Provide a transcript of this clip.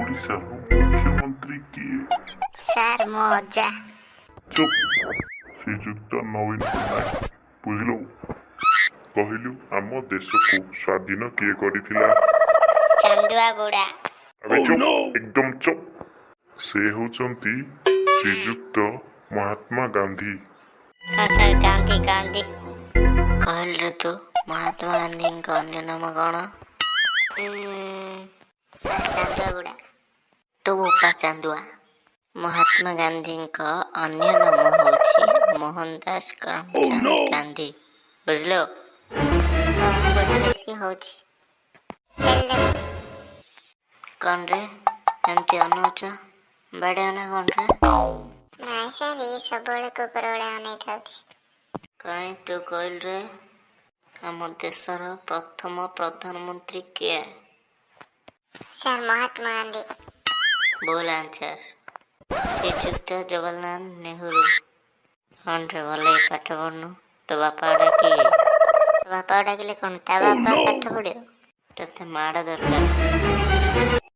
ଓଡ଼ିଶାର ମୁଖ୍ୟମନ୍ତ୍ରୀ କିଏ? ସାର୍, ମୋ ଅଜା। ଚୁପ୍। ଶ୍ରୀଯୁକ୍ତ ନବୀନ ପଟ୍ଟନାୟକ, ବୁଝିଲୁ? କହିଲୁ, ଆମ ଦେଶକୁ ସ୍ୱାଧୀନ କିଏ କରିଥିଲା? ଚାନ୍ଦୁଆ ବୁଢ଼ା। ଆବେ ଚୁପ୍, ଏକଦମ ଚୁପ୍। ସେ ହେଉଛନ୍ତି ଶ୍ରୀଯୁକ୍ତ ମହାତ୍ମା ଗାନ୍ଧୀ। ହଁ ସାର୍, ଗାନ୍ଧୀ, ଗାନ୍ଧୀ। କହିଲୁ ଋତୁ, ମହାତ୍ମା ଗାନ୍ଧୀଙ୍କ ଅନ୍ୟ ନାମ କ'ଣ? ସାର୍, ଚାନ୍ଦୁଆ ବୁଢ଼ା। ତୁ ବୋପା ଚାନ୍ଦୁଆ। ମହାତ୍ମା ଗାନ୍ଧୀଙ୍କ ଅନ୍ୟ ନାମ ହେଉଛି ମୋହନଦାସ କରମଚାନ୍ଦ ଗାନ୍ଧୀ, ବୁଝିଲୁ? ହଁ, ବୁଢ଼ା ବେଶୀ ହଉଛି। କ'ଣ ରେ, ଏମିତି ଅନଉଛ? ବାଡ଼େଇବ ନା କ'ଣ ରେ? ନାଇଁ ସାର୍, ଇଏ ସବୁବେଳେ କୁକୁର ଭଳିଆ ଅନେଇଥାଉଛି। କାଇଁ, ତୁ କହିଲୁ ରେ, ଆମ ଦେଶର ପ୍ରଥମ ପ୍ରଧାନମନ୍ତ୍ରୀ କିଏ? ସାର୍, ମହାତ୍ମା ଗାନ୍ଧୀ। ଭୁଲ ଆନ୍ସର। ଶ୍ରୀଯୁକ୍ତ ଜବାହରଲାଲ ନେହେରୁ। ହଁ ରେ, ଭଲ ପାଠ ପଢ଼ୁନୁ। ତୋ ବାପା ଡାକି, ତୋ ବାପାକୁ ଡାକିଲେ କ'ଣ ତା ବାପା ପାଠ ପଢ଼ିବ? ତୋତେ ମାଡ଼ ଦରକାର।